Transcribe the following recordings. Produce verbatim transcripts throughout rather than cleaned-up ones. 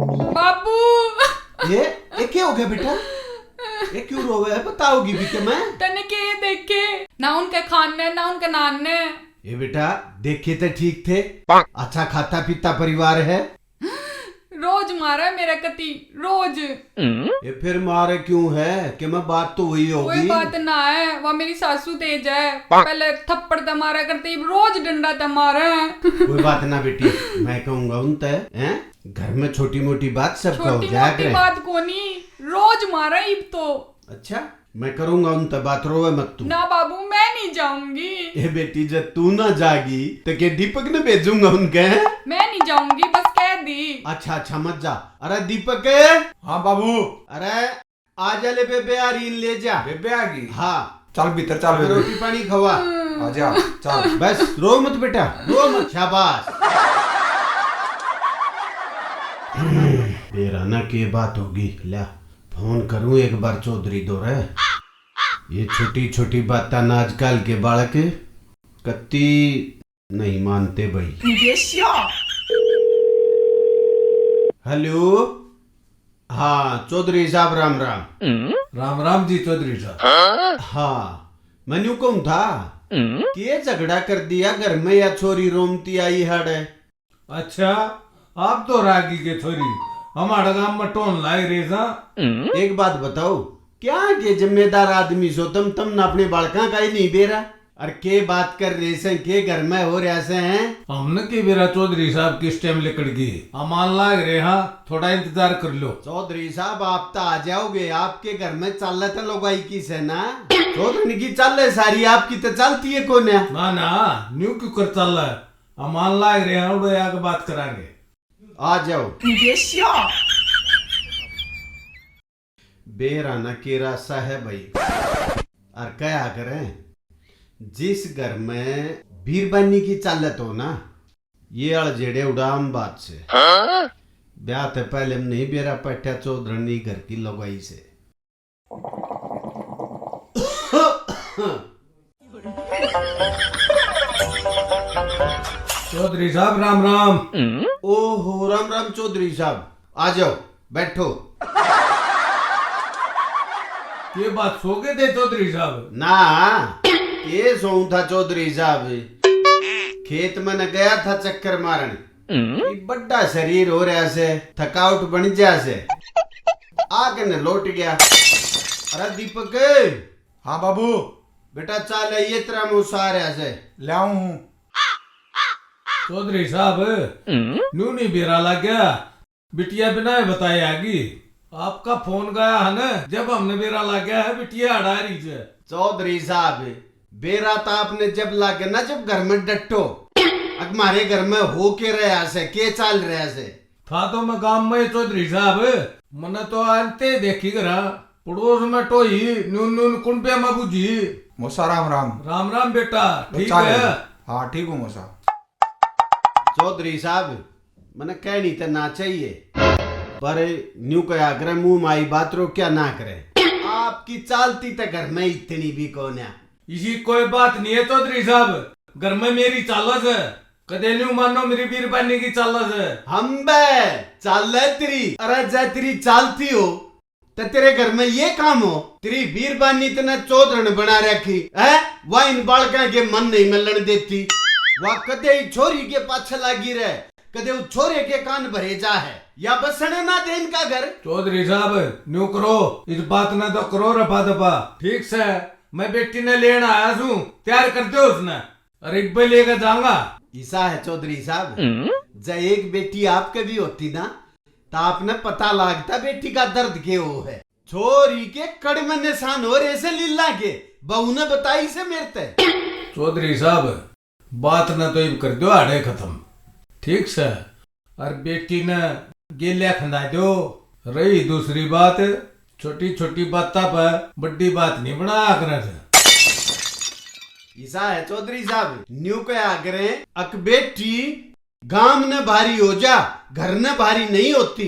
बाबू। ये, ये क्या हो गया बेटा? ये क्यों रोवे है? बताओगी भी कि मैं? तने के देखे? ना उनके खान ने, ना उनके नान ने। ये बेटा, देखे तो ठीक थे। अच्छा खाता पीता परिवार है। रोज मारे मेरे कती, रोज। ये फिर मारे क्यों है? कि मैं बात तो वही होगी। कोई बात ना है, वह मेरी सासू तेज है। पहले थप्पड़ ते मारा करती, रोज डंडा ते मारे। कोई बात ना बेटी, मैं कहूंगा उनते, हैं? घर में छोटी मोटी बात सबका हो छोटी जाया मोटी करे। बात कोनी, रोज मारा इब तो। अच्छा, मैं करूंगा उनते बात, रोवे मत तू। ना बाबू, मैं नहीं जाऊंगी। ए बेटी, जब तू ना जागी तो के दीपक ने भेजूंगा उनके? मैं नहीं जाऊंगी, बस कह दी। अच्छा अच्छा, मत जा। अरे दीपक। हाँ बाबू। अरे आ जा ले बेबे, आ रीन ले जा। बेबे आ गई? हाँ। चल भीतर चल बेबे। रोटी पानी खवा। आ जा, चल। बस रो मत बेटा, रो मत, शाबाश। बेरा ना के बात होगी, ल्या फोन करूं एक बार चौधरी दो रे। ये छोटी छोटी बातां ना आजकल के बालक कत्ती नहीं मानते भाई। हेलो, हाँ चौधरी साहब, राम राम। राम राम जी चौधरी साहब। हाँ, मैं न्यू कहूँ था कि ये झगड़ा कर दिया घर में, या छोरी रोमती आई हाड़े। अच्छा, आप तो रागी के छोरी, हमारे गांव में टोन लाए रे सा। एक बात बताओ, क्या के जिम्मेदार आदमी सो तम, तम ना अपने बालकां का ही नहीं बेरा? और के बात कर रहे से, के घर में हो रहा से हैं? हमने के बेरा चौधरी साहब किस टाइम लिकड़ गई, हम आन लाग रहे हाँ, थोड़ा इंतजार कर लो। चौधरी साहब, आप तो आ जाओगे, आपके घर में चालत लुगाई की से ना। चौधरी की चाल है सारी, आपकी तो चलती है कोन्या। ना ना, न्यू क्यों कर चाल है? हम आन लाग रहे हैं, उड़े आके बात करांगे। आ जाओ। बेरा न केरा सा है भाई। और कहा करें, जिस घर में बीरबानी की चालत हो ना, ये आल जेड़े उड़ाम बात से। ब्याह ते पहले हम नहीं बेरा पट्या चौधरनी घर की लुगाई से। चौधरी साहब, राम राम। ओहो, राम राम चौधरी साहब, आ जाओ, बैठो। ये बात सो गए थे चौधरी साहब? ना, ये सोऊं था चौधरी साहब, खेत में न गया था चक्कर मारन। ये बड़ा शरीर हो रहा से, थकावट बन जा से, आके न लौट गया। अरे दीपक, हाँ बाबू। बेटा, चाल, ये तेरा मुंह सार है से। ले आऊं हूँ। चौधरी साहब, न्यू नहीं बेरा लग गया, बिटिया बिना बताए आ गई। आपका फोन गया है ना, जब हमने बेरा लग गया है, बिटिया हड़ा रही है। चौधरी साहब, बेरा तो आपने जब लागे ना, जब घर में डटो। अक म्हारे घर में हो के रहा से, के चाल रहा से? था तो मैं गांव में चौधरी साहब, मने तो आनते देखी घरा। पड़ोस में टोही न्यून न्यून कुंडे में बुझी। मौसा राम राम। राम राम बेटा, ठीक है? हाँ, ठीक हूँ मौसा। चौधरी साहब, मने कहनी तो ना चाहिए, पर न्यू कहा करे, मुंह माई बात रो क्या ना करे। आपकी चालती तो घर में इतनी भी कोन्या। इसी कोई बात नहीं है चौधरी साहब, घर में मेरी चालस है, कदे न्यू मानो मेरी बीरबानी की चालस है। हम बे चाल है तेरी, अरे जय तेरी चालती हो तो तेरे घर में ये काम हो, तेरी बीरबानी तने चौधरण बना रखी है, वह इन बालकां के मन नहीं मिलन देती। वह कदे ही छोरी के पाछे लागी रहे, कदे उस छोरे के कान भरे जा है, या बसने ना दे इनका घर। चौधरी साहब, न्यू करो, इस बात ने तो करो रफा दफा। ठीक से, मैं बेटी ने लेन आया सूं, तैयार कर दो उसने। अरे इब्बे लेके जाऊंगा। ईसा है चौधरी साहब, जब एक बेटी आपके भी होती ना, तो आपने पता लागता बेटी का दर्द के हो है। छोरी के कड़ में निशान हो रहे से लीला के, बहू ने बताई से मेरे ते। चौधरी साहब, बात न तो इब कर दो आड़े खत्म, ठीक से? और बेटी ने गेल्या खंदा दो। रही दूसरी बात, छोटी छोटी बातों पर बड़ी बात नहीं बनाया करें थे। ईसा है चौधरी साहब, न्यू कहा करें, अक बेटी गाम ने भारी हो जा, घर ने भारी नहीं होती।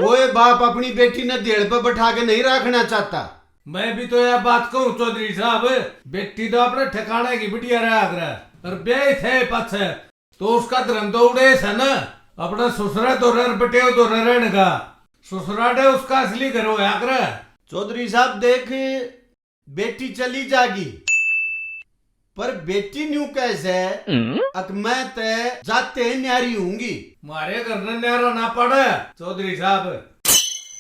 ओए बाप अपनी बेटी ने देड़ पे बैठा के नहीं रखना चाहता। मैं भी तो यह बात कहूँ चौधरी साहब, बेटी तो अपने ठिकाने की बिटिया रहा करे, और ब्याह थे पाछे तो उसका धर्म तो उड़े से ना। अपना ससुरा धोरे और बटेव धोरे रहने का। ससुराडे उसका असली घर होया करे। चौधरी साहब देख, बेटी चली जागी, पर बेटी न्यू कह सै, अक मैं ते जाते न्यारी हूंगी। म्हारे घर ने न्यारा ना पड़े चौधरी साहब,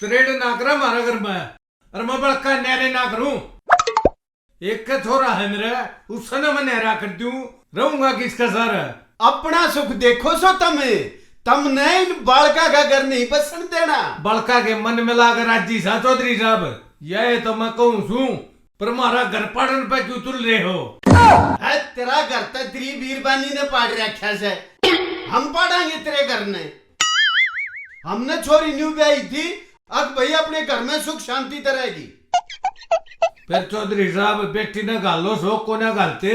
त्रेड ना करे म्हारे घर में, और मैं बड़का न्यारे ना करूं। एक का छोरा है मेरा, उसने मैं न्यारा कर दूं, रहूंगा किसका सर? अपना सुख देखो सो तम, तमने इन बालका का घर नहीं बसन देना। बालका के मन में लाग राजी सा चौधरी साहब, यह तो मैं कहूं सूं, पर म्हारा घर पाड़न पे क्यों तुल रहे हो? है तेरा घर तो तेरी बीरबानी ने पाड़ रखा से, हम पाड़ांगे तेरे घर ने। हमने छोरी न्यू ब्याही थी, अक भाई अपने घर में सुख शांति तो रहेगी। फिर चौधरी साहब बेटी ने घालो सो कोन्या घालते?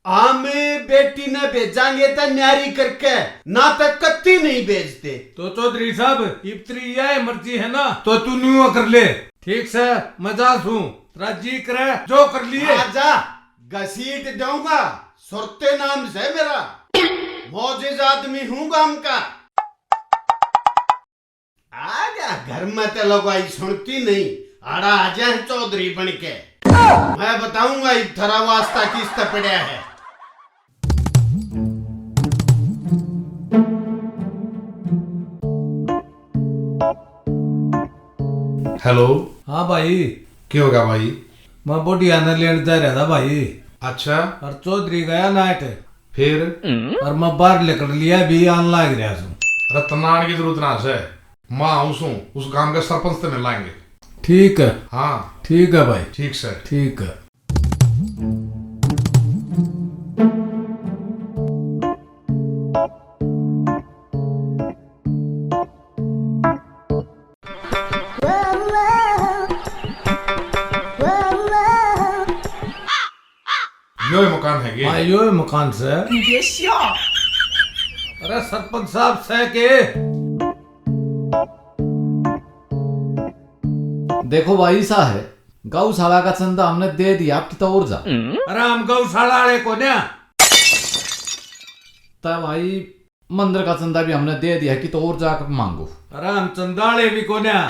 हम बेटी ने भेजांगे तो न्यारी करके, ना तो कत्ती नहीं भेजते। तो चौधरी साहब, इब तेरी यह मर्जी है ना, तो तू न्यू कर ले। ठीक से, मैं जा सूं, तेरा जी करे जो कर लिए। आजा, घसीट दूंगा, सुरते नाम से मेरा, मौजिज आदमी हूँ गांव का। आ गया घर में ते लुगाई सुनती नहीं, आड़ा आ जाए चौधरी बन के। मैं बताऊंगा इब थारा वास्ता किस ते पड़या है। हेलो। हाँ भाई। के होगा भाई? मैं बुढ़िया ने लेण जा रहा था भाई। अच्छा। और चौधरी गया नाट। फिर? और मैं बाहर निकल लिया, भी आन लाग रहा सूं। अरे तन्ने आन की जरूरत ना से, मैं आऊं सूं, उस गांव के सरपंच से मिल लाएंगे। ठीक है। हाँ। ठीक है भाई। ठीक से। ठीक है। यो ही मकान है ये। हाँ, यो ही मकान से। अरे सरपंच साहब से के। देखो भाई, सा है, गौशाला का चंदा हमने दे दिया, आप कितना और जा। अरे हम गौशाला वाले कोन्या। ता भाई, मंदिर का चंदा भी हमने दे दिया, कि तो और जाकर मांगो। अरे हम चंदाले भी कोन्या।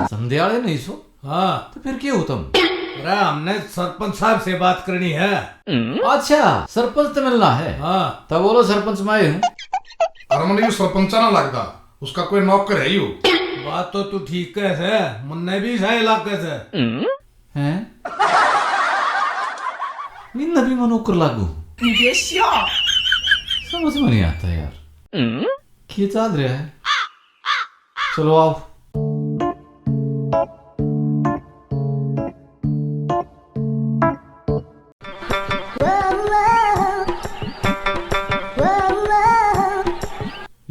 चंदाले नहीं सो? हाँ। तो फिर के हो तुम? अरे हमने सरपंच साहब से बात करनी है। अच्छा, सरपंच से मिलना है? हाँ। तब बोलो सरपंच, मैं हूँ। अरे मने यो सरपंचा ना लगता, उसका कोई नौकर है यो। बात तो तू ठीक कह से, मन्ने भी सही लागे से। हैं? इन्ना भी मैं नौकर लागू? समझ में नहीं आता यार, के चल रहा है? चलो आओ।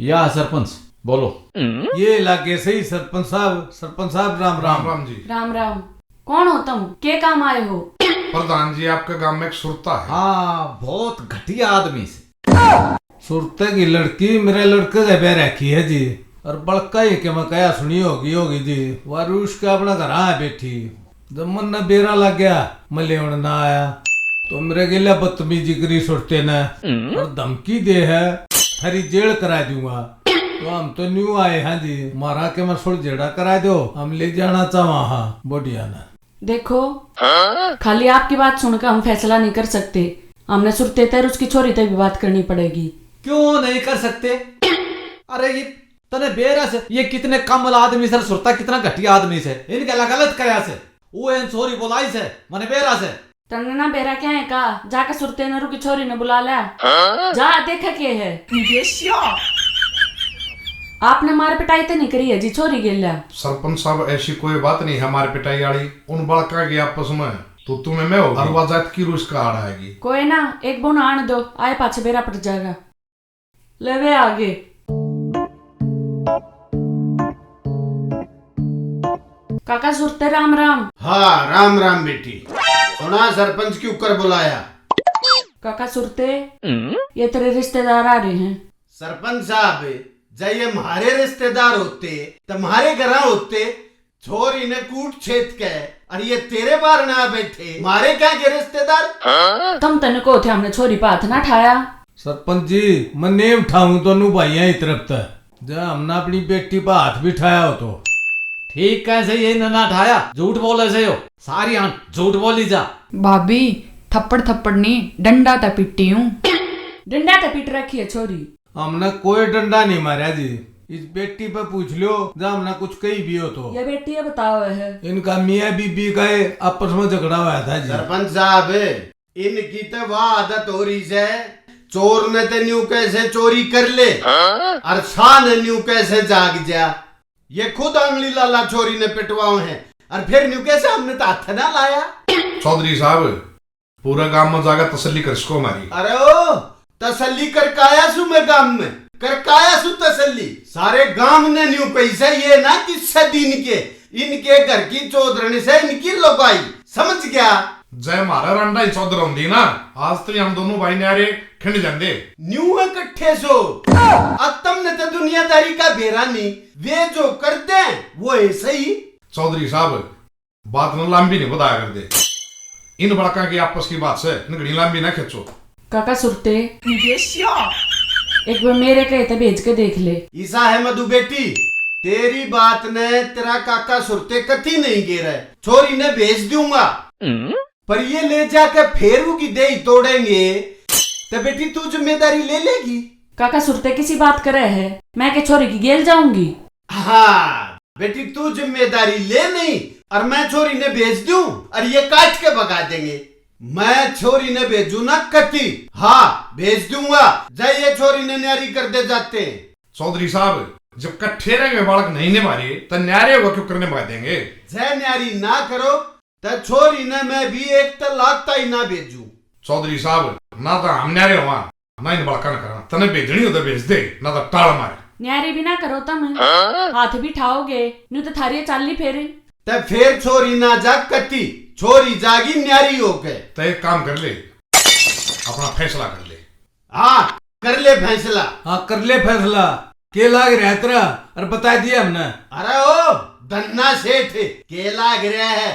या सरपंच, बोलो। ये लागे सही सरपंच साहब। सरपंच साहब, राम राम। राम राम जी। राम राम। कौन हो तुम? के काम आए हो? प्रधान जी, आपके गांव में एक सुरता है। हाँ, बहुत घटिया आदमी से। सुरते की लड़की मेरे लड़के के ब्याह रखी है जी, और बड़का ही के मैं कहा सुनी होगी, होगी जी। वा रूस के अपना घर आ बैठी। जब मन्ने बेरा लग गया, मैं लेवण ना आया, तो मेरे गेल्या बदतमीजी करी सुरते ने और धमकी दे है, थारी जेल करा दूंगा। तो हम तो न्यू आए हैं जी, म्हारा के मैं सुलझेड़ा करा दो, हम ले जाना चाहवा हाँ बुढ़िया ने। देखो, खाली आपकी बात सुनकर हम फैसला नहीं कर सकते, हमने सुरते ते और उसकी छोरी ते भी बात करनी पड़ेगी। क्यों नहीं कर सकते? अरे ये तने बेरा से, ये कितने कम आदमी से, सुरता कितना घटिया आदमी से, इनके अलग गलत करया से, वो इन छोरी बुलाई से, मने बेरा से। तन्ने ना बेरा क्या है का, जाके सुरते ने रुकी छोरी ने बुला ले। हाँ? जा देखे के है। आपने मार पिटाई तो नहीं करी है जी छोरी गेल्या? सरपंच साहब, ऐसी कोई बात नहीं है मार पिटाई वाली। उन बालका के आपस में तू तुम्हें में होगी। और वह जात की रूस का आड़ आएगी। कोई ना, एक बुन आन दो, आए पाछे बेरा पड़ जाएगा। ले वे आगे। काका सुरते राम राम। हाँ, राम राम बेटी। सुना सरपंच क्यों कर बुलाया? काका सुरते, ये तेरे रिश्तेदार आ रहे हैं। सरपंच साहब, जै ये म्हारे रिश्तेदार होते, तो म्हारे घरा होते, छोरी ने कूट छेद के, और ये तेरे बार ना बैठे, म्हारे क्या के रिश्तेदार? तम तने को थे हमने छोरी पे हाथ ना ठाया। सरपंच जी, मैं नहीं उठाऊं दोनों भाइयां की तरफ तै, जब हमने अपनी बेटी पर हाथ भी उठाया हो तो। ठीक कैसे ये ना उठाया, झूठ बोले से हो, सारी आन झूठ बोली जा। भाभी, थप्पड़ थप्पड़ नहीं, डंडा तै पिटी हूँ। डंडा तै पिट रखी है छोरी। हमने कोई डंडा नहीं मारा जी। इस बेटी पे पूछ लो, जब हमने कुछ कही भी हो तो। ये बेटी ये बताओ है। इनका मियाँ बीबी का ही आपस में झगड़ा हुआ था जी। सरपंच साहब, इनकी तो वह आदत हो रही से, चोर ने तो न्यू कैसे चोरी कर ले, हाँ? और शाह ने न्यू कैसे जाग जा। ये खुद आंगली लाला छोरी ने पिटवाओ है, और फिर न्यू कैसे हमने तो हाथ ना लाया। चौधरी साहब, पूरा गांव में जाकर तसल्ली कर सको हमारी। अरे ओ, तसल्ली करकाया सु मैं गांव में, करकाया सु तसल्ली। सारे गांव ने न्यू कही से, ये ना किस्से दिन के, इनके घर की चौधरनी से इनकी लुगाई, समझ गया? जय म्हारा रांडा ही चौधर होंदी ना, आज तो हम दोनों भाई न्यारे खिंड जांदे। न्यू इकट्ठे सो, अब तुमने तो दुनियादारी का बेरा नहीं, वे जो करते हैं वो है सही। चौधरी साहब, बात न लंबी नहीं बताया कर दे। इन बड़का की आपस की बात से, इन घणी लंबी ना खींचो। काका सुरते, एक बार मेरे कहे ते भेज के देख ले। ईसा है मधु बेटी, तेरी बात ने तेरा काका सुरते कती नहीं गेरे, छोरी ने भेज दूंगा। पर ये ले जाके फेरू की देही तोड़ेंगे, तो बेटी तू जिम्मेदारी ले लेगी? काका सुरते किसी बात करे है, मैं के छोरी की गेल जाऊंगी? हाँ बेटी, तू जिम्मेदारी ले नहीं, और मैं छोरी ने भेज दूं, और ये काट के भगा देंगे। मैं छोरी ने भेजू ना कती। हाँ, भेज दूंगा। जा ये छोरी ने न्यारी कर दे जाते। चौधरी साहब, जब कट्ठे रह गए बालक नहीं निभा रहे, तो न्यारे हुआ क्यों करने भगा देंगे? जय न्यारी ना करो, तो छोरी ने मैं भी एक तलाक ताई ना भेजू। चौधरी साहब, ना तो हम न्यारे हुआ, ना इन बालकां ने करा। तने भेजनी हो तो भेज दे, ना तो टाल मार। न्यारी भी ना करो तम, हाथ भी ठाओगे, न्यू तो थारी चाली फेर। ते फेर छोरी ना जा कती, छोरी जागी न्यारी होके। ते एक काम कर ले, अपना फैसला कर ले। हाँ, कर ले फैसला। हाँ, कर ले फैसला। के लाग रहा है तेरा? और बता दिया हमने। अरे ओ धन्ना सेठ, के लाग रहा है?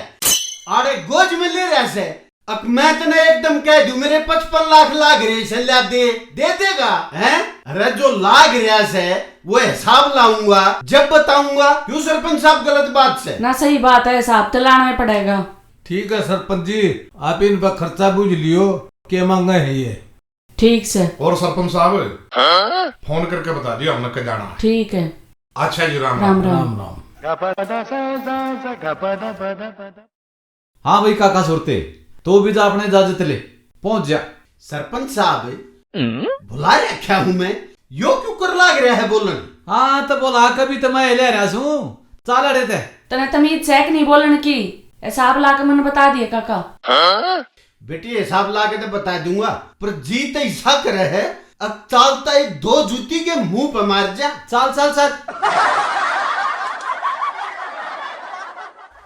आड़े गोज में ले रहा से। अक मैं तने एकदम कह दूं, मेरे पचपन लाख लाग रहे से, ल्या दे, दे देगा, हैं? अरे जो लाग रहा से, वो हिसाब लाऊंगा, जब बताऊंगा। क्यों सरपंच साहब, गलत बात से? ना, सही बात है, हिसाब तो लाना ही पड़ेगा। ठीक है सरपंच जी, आप इन पर खर्चा बूझ लियो, के मांगे है ये। ठीक से। और सरपंच साहब, फोन करके बता दियो हमने के जाना है। ठीक है। अच्छा जी, राम राम। राम राम। राम राम। हाँ भाई काका सुरते, तो भी जा अपने इजाजत ले, पहुंच जा। सरपंच साहब, बुला रखा हूं मैं, यो क्यों कर लाग रहा है बोलन? हाँ तो बोला, कभी तो मैं ले रहा सूं, चाल अड़े ते। तने तमीज से कि नहीं बोलन की? हिसाब ला के मन बता दिए काका। बेटी, हिसाब ला के तो बता दूंगा, पर जी तो ऐसा करे है, अब चालता एक दो जूती के मुंह पे मार जा। चल, चल, चल।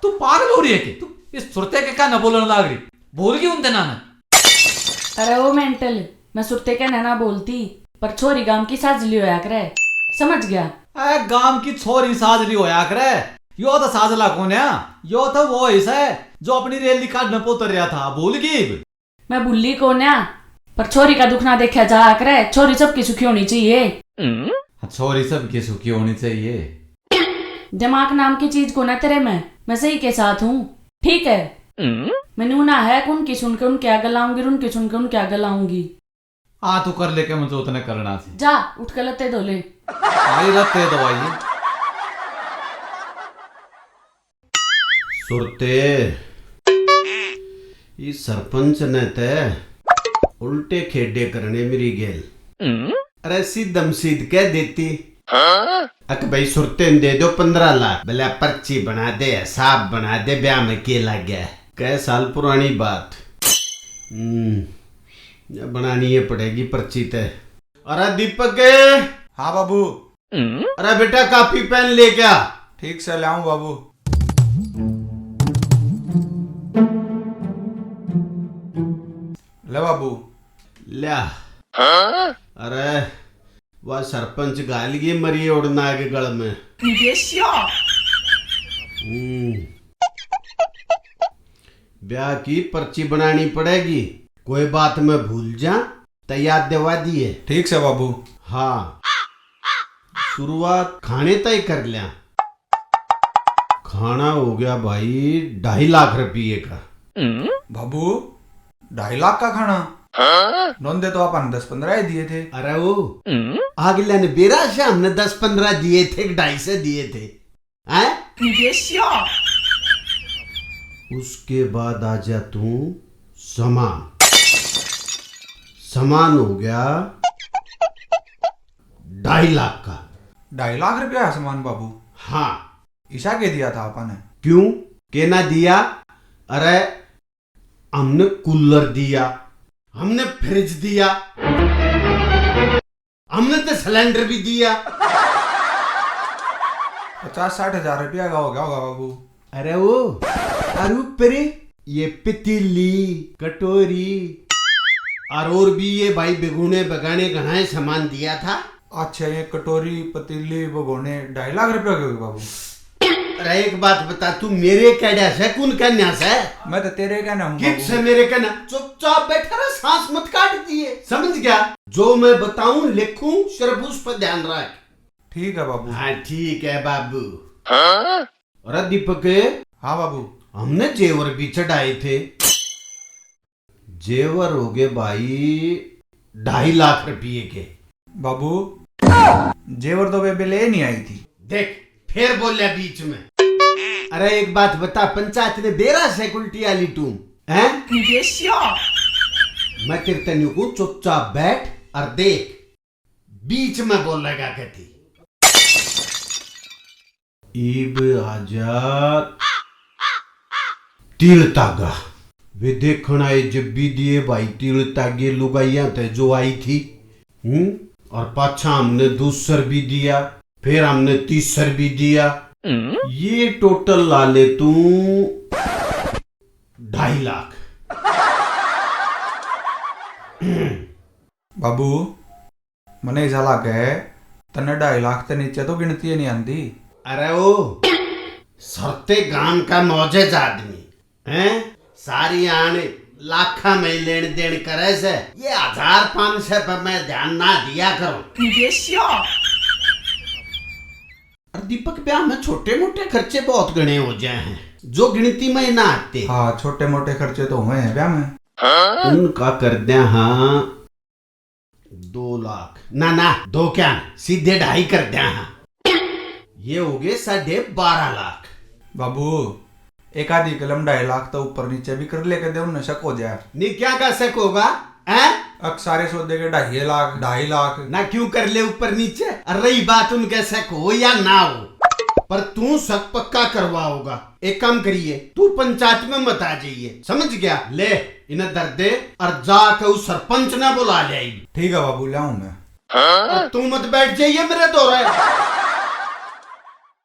तू पागल हो रही है कि तू इस सुरते के का ना बोलने लाग रही? भूल गई उन दिना ने? अरे ओ मेंटल, मैं सुरते के ना ना बोलती, पर छोरी गांव की साजली होया करे, समझ गया? ए, गांव की छोरी साजली होया करे, यो तो साजला कोन्या, यो तो वो ही सै जो अपनी रैली काटने पे उतर रहा था, भूल गई? मैं भूली कोन्या, पर छोरी का दुख ना देखा जा करे, छोरी सबकी सुखी होनी चाहिए। हाँ, छोरी सबकी सुखी होनी चाहिए। दिमाग नाम की चीज कोना तेरे में, मैं सही के साथ हूँ, ठीक है? मैं नू ना है, उनकी सुन के उनके आगे लाऊंगी, उनकी सुन के उनके आगे लाऊंगी। आ तू कर ले के मैं जोत ने करना सी। जा, उठ के लत्ते धो ले। आई लत्ते दवाई। सुरते, इस सरपंच ने ते उल्टे खेडे करने मेरी गेल। अरे सीधम सीध कह देती। अक भाई सुरते ने दे दो पन्द्रह लाख, भला पर्ची बना दे, हिसाब बना दे, ब्याह में के लग गया। कै साल पुरानी बात। हम्म, बनानी ये पड़ेगी पर्ची ते। अरे दीपक। हाँ बाबू। अरे बेटा, कॉपी पेन लेके आ। ठीक से लाऊं बाबू। ले बाबू। ल्या। अरे, वह सरपंच घाल गए मरी ओढ़ना के गल में। हम्म। ब्याह की पर्ची बनानी पड़ेगी। कोई बात मैं भूल जा, तै याद दिवा दिए। ठीक से बाबू। हाँ, शुरुआत खाने तय कर लिया। खाना हो गया भाई ढाई लाख रुपये का। बाबू, ढाई लाख का खाना? नोंदे तो अपन दस पन्द्रह ही दिए थे। अरे वो, अगले ने बेरा से हमने दस पन्द्रह दिए थे कि ढाई से दिए थे, हैं? उसके बाद आ जा तू सामान। सामान हो गया ढाई लाख का। ढाई लाख रुपया का सामान बाबू? हाँ। इसा के दिया था आपने? क्यों, के ना दिया? अरे, हमने कूलर दिया, हमने फ्रिज दिया, हमने तो सिलेंडर भी दिया। पचास साठ हजार रुपया का हो गया होगा बाबू। अरे वो, और ऊपर ये पतीली, कटोरी, और, और भी ये भाई बेगुने बगाने घणा ही सामान दिया था। अच्छा, ये कटोरी, पतीली, भगोने ढाई लाख रुपया के हो गए बाबू? अरे एक बात बता, तू मेरे कहड़ा से कौन कहना से? मैं तो तेरे कहना हूँ किस बाबू। से मेरे कहना? चुपचाप बैठा रह, सांस मत काट दिए, समझ गया? जो मैं बताऊं लिखूं, सिर्फ उस पर ध्यान रख। ठीक है बाबू। हाँ ठीक है बाबू। अरे दीपक। हाँ बाबू। हमने जेवर भी चढ़ाए थे। जेवर हो गए भाई ढाई लाख रुपये के। बाबू, जेवर तो बेबे ले नहीं आई थी। देख, फिर बोलिया बीच में। अरे एक बात बता, पंचायत ने बेरा से उल्टी आली टूम, हैं? मैं तेरे तै न्यू कहूं, चुपचाप बैठ और देख, बीच में बोलेगा कती। ईब आजा तिल तागा। वे देखण आए जब भी दिए भाई तिल तागे लुगाइयां ते जो आई थी। हम्म? और पाछा हमने दूसर भी दिया, फिर हमने तीसर भी दिया। ये टोटल ला ले तू ढाई लाख। बाबू, मने ऐसा लागे तन्ने ढाई लाख ते नीचे तो गिनती ही नहीं आंदी। अरे ओ, सरते गांव का मौजेज आदमी, हैं? सारी आन लाखा में लेन देन करे से, ये हजार पाँच सौ पे मैं ध्यान ना दिया करो। और दीपक, ब्याह में छोटे मोटे खर्चे बहुत घणे हो जाए हैं, जो गिनती में ना आते। हाँ, छोटे मोटे खर्चे तो हुए हैं ब्याह में। उनका कर द्या हाँ दो लाख। ना, ना, दो क्या, सीधे ढाई कर द्या हाँ। ये हो गए साढ़े बारह लाख। बाबू, एक आधी कलम ढाई लाख तो ऊपर नीचे भी कर ले, कदे उन्हें शक हो जाए। नहीं, क्या का शक होगा, हैं? अक सारे सौदे के ढाई लाख, ढाई लाख। ना क्यों कर ले ऊपर नीचे? और रही बात उनके शक हो या ना हो, पर तू शक पक्का करवाओगा। एक काम करिए, तू पंचायत में मत आ जाइए, समझ गया? ले, इन्हें धर दे और जाके उस सरपंच ने बुला ले आई। ठीक है बाबू, ले आऊं मैं। और तू मत बैठ जाइए मेरे धोरे।